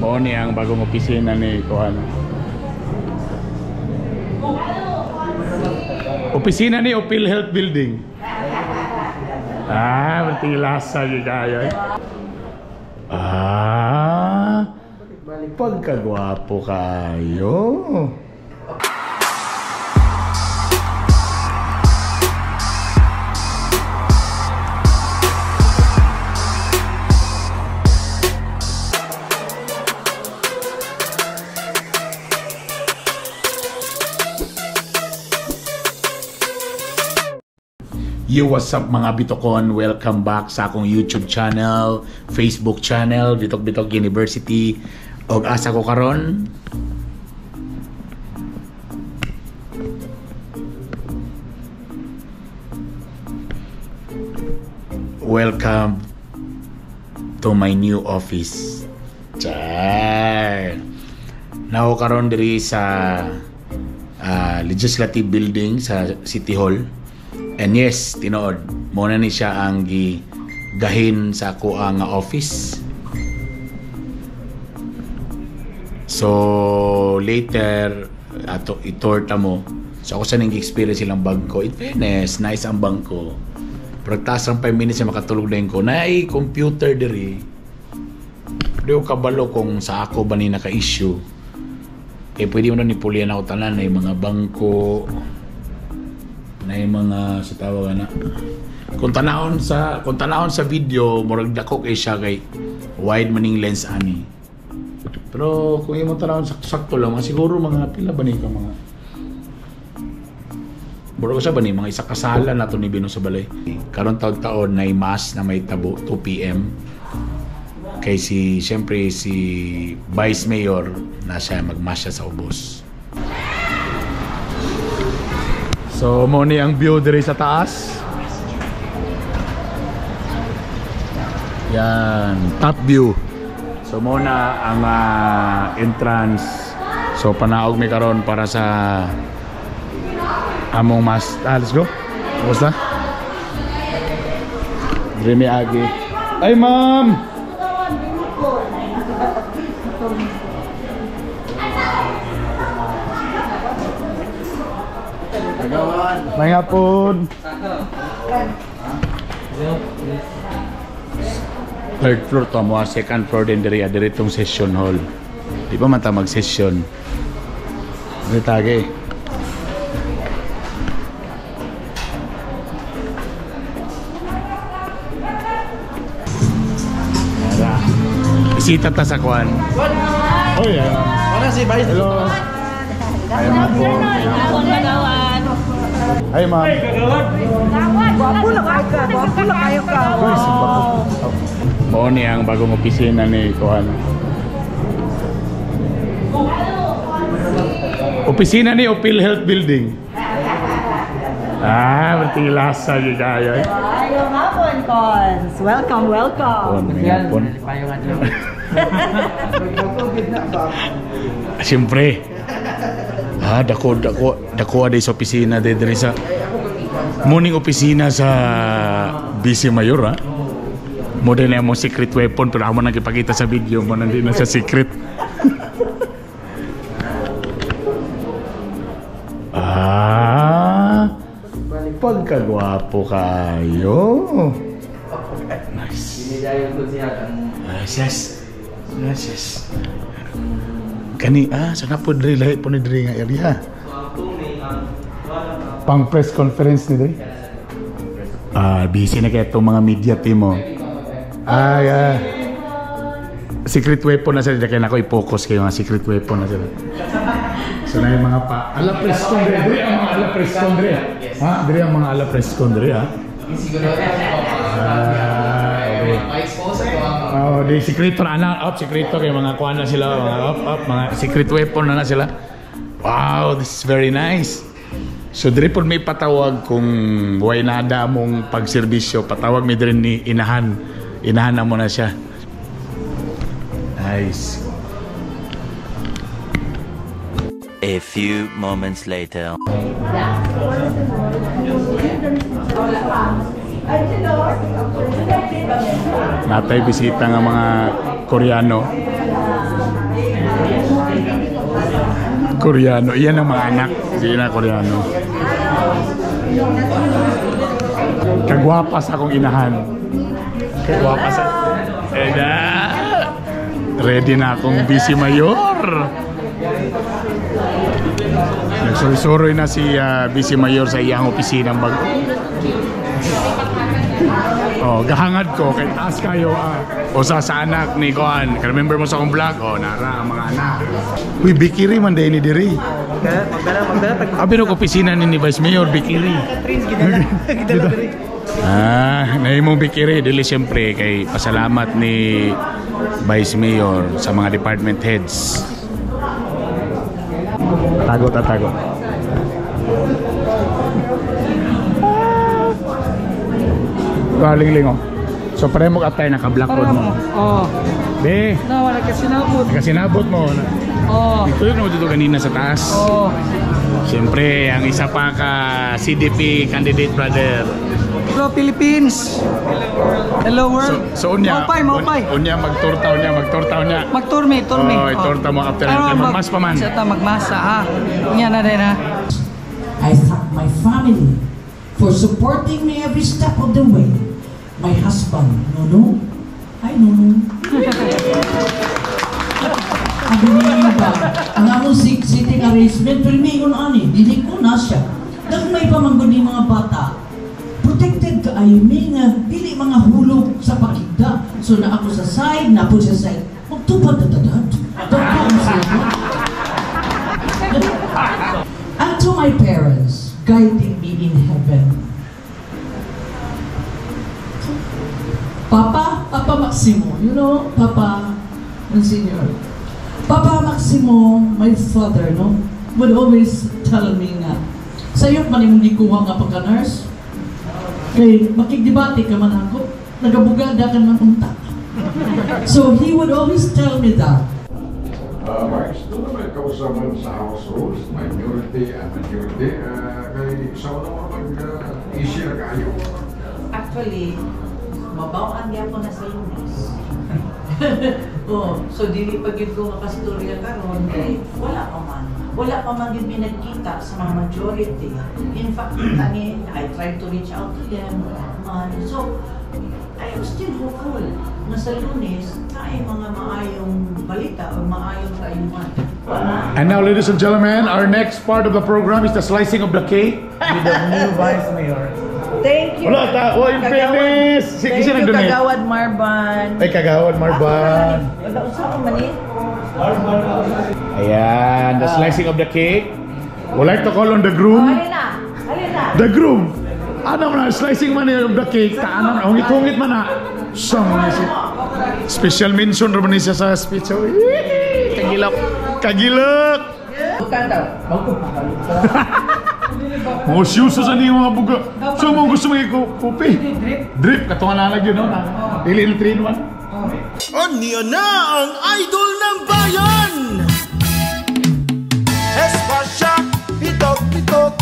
Mao ni ang bagong opisina ni kuan. Opisina ni o PhilHealth Building. Ah, berarti lasa gyud kayo eh. Ah, pagkagwapo kayo. Yo, what's up mga Bitokon? Welcome back sa akong YouTube channel, Facebook channel, Bitok Bitok University. Og asa ko karon? Welcome to my new office. Char. Nao karon diri sa Legislative Building sa City Hall. And yes, tinuod, mo na ni siya ang gigahin sa ako ang office. So later ato i-tour ta mo. So ako sa ning experience silang bangko. In fairness, nice ang bangko. Pero taas ang 5 minutes na makatulog din ko. Naay computer diri. Di ko kabalo kung sa ako ba ni naka-issue. Kaya pwede mo na ni pulian ako tanan na mga bangko, na yung mga sa tawag na kung tanahon sa video murag dako kay siya kay wide maning lens ani, pero kung imong tanahon sakto lang mga siguro mga pila ba ni ka mga murag sa ba ni mga isa kasala na to ni Bino sa balay karon taon-taon na mass na may tabo 2 PM kay si syempre si Vice Mayor na siya magmas siya sa ubos. So, mo ni ang view diri sa taas. Yan, top view. So, mo na ang entrance. So, panaog mi karon para sa among mas. Ah, let's go. Kumusta? Diri mi agi. Ay, ma'am! May hapon. Third floor to mo, second floor din diri, diri tong session hall. Di pa man ta mag-session. Diri tage. Tara. Bisita ta sa kuan. Oh yeah. Wala si Vice. Hello. Ay, ma'am. Ay, ma'am. Gwapo na kayo ka. Gwapo na kayo ka. Mao ni ang bagong opisina ni kuan. Opisina ni o PhilHealth Building. Ah, berarti lasa gyud kayo. Ayong hapon, Cons. Welcome, welcome. Kon, may hapon. Siyempre. Ah, dako dako sa opisina diri sa morning opisina sa BC Mayor, ha. Mo din na mo secret weapon pero amo nang ipakita sa video mo nang di na sa secret. Ah, pagkagwapo kayo. Nice. Nice, yes. Yes, yes. Kani, sana po diri lahi po ni diri nga area. Pang press conference ni diri. Ah, busy na kaya itong mga media team mo. Ah, yeah. Secret weapon na sila. Kaya na ako i-focus kayo mga secret weapon na sila. So na yung mga pa. Ala press con diri. Diri ang mga ala press con diri. Ha? Diri ang mga ala press con diri, ha? Oh, di secret na ana, up secreto kay mga kuan na sila, mga up up, mga secret weapon na na sila. Wow, this is very nice. So diri pod may patawag kung way nada mong pagserbisyo, patawag mi diri ni inahan. Inahan na mo na siya. Nice. A few moments later. Natay bisita nga mga Koreano. Koreano. Iyan ang mga anak. Hindi na Koreano. Kagwapa sa akong inahan. Kagwapa sa... Eda! Ready na akong vice mayor. Nagsuroy na si vice mayor sa iyang opisina bag. Oh, gahangad ko kay taas kayo ah. Usa sa anak ni Kuan. Remember mo sa akong vlog? Oh, nara ang mga anak. Uy, bikiri man din ni diri. Magdala, magdala, magdala. Abi no opisina ni Vice Mayor bikiri. Ah, nahimong bikiri dili siyempre kay pasalamat ni Vice Mayor sa mga department heads. Tago ta tago. Galing lingo. So pare mo atay naka-black road mo. Oh. Be, Na wala ka sinabot. nakasinabot mo. Oh. Ito yun dito kanina sa taas. Oh. Siyempre, ang isa pa ka CDP candidate, brother. Hello Philippines. Hello world. So unya, Maupay, maupay. unya magtorta unya, magtorta unya. Magturmi, turmi. Oh, itorta mo after Pero magmas pa man. Sa ta magmasa ha. Unya na din ha. I thank my family for supporting me every step of the way. My husband, Nono. Hi, Nono. Sabi niya ba, ang among sitting arrangement, pero may ingon ani, dili ko na siya. Dagmay pa man gud ni mga bata. Protected ka ay may nga, dili mga hulog sa pakigda. So na ako sa side, na ako sa side. Magtupad na tadad. Dagko ang siya. And to my parents, guiding me in heaven. Papa, Papa Maximo, Papa, Monsignor. Papa Maximo, my father, no, would always tell me nga, sa'yo pa ni mong gikuha nga pagka-nurse? Kay makigdebate ka man ako, nagabugada ka man unta. So he would always tell me that. Marks, doon naman kausaban sa house rules, minority and majority, kay sa wala mo mag-easier kayo. Actually, mabawaan gyapon na sa Lunes. Oh, so dili pa gyud ko makastorya karon kay wala pa man. Wala pa man gyud mi nagkita sa mga majority. In fact, tani I tried to reach out to them, wala man. So I am still hopeful na sa Lunes naay mga maayong balita o maayong kaayuhan. And now, ladies and gentlemen, our next part of the program is the slicing of the cake with the new Vice Mayor. Thank you. Wala ta, oh, in fairness. Si Thank kasi you, nag-donate. Kagawad Marban. Ay, Kagawad Marban. Wala usa ko man eh. Ayan, the slicing of the cake. Would like to call on the groom. Alin na? Alin na? The groom. Ano na, slicing man of the cake. Taano na, hungit-hungit man na. Siyang special mention raman ni siya sa speech. Oh, kagilok. Kagilok! Mga siyuso sa niyo mga buga. So mo gusto mo ikupi? Drip. Katungan na lang yun, no? Dili na 3 in 1. Aniya na ang idol ng bayan! Espasya, pitok, pitok.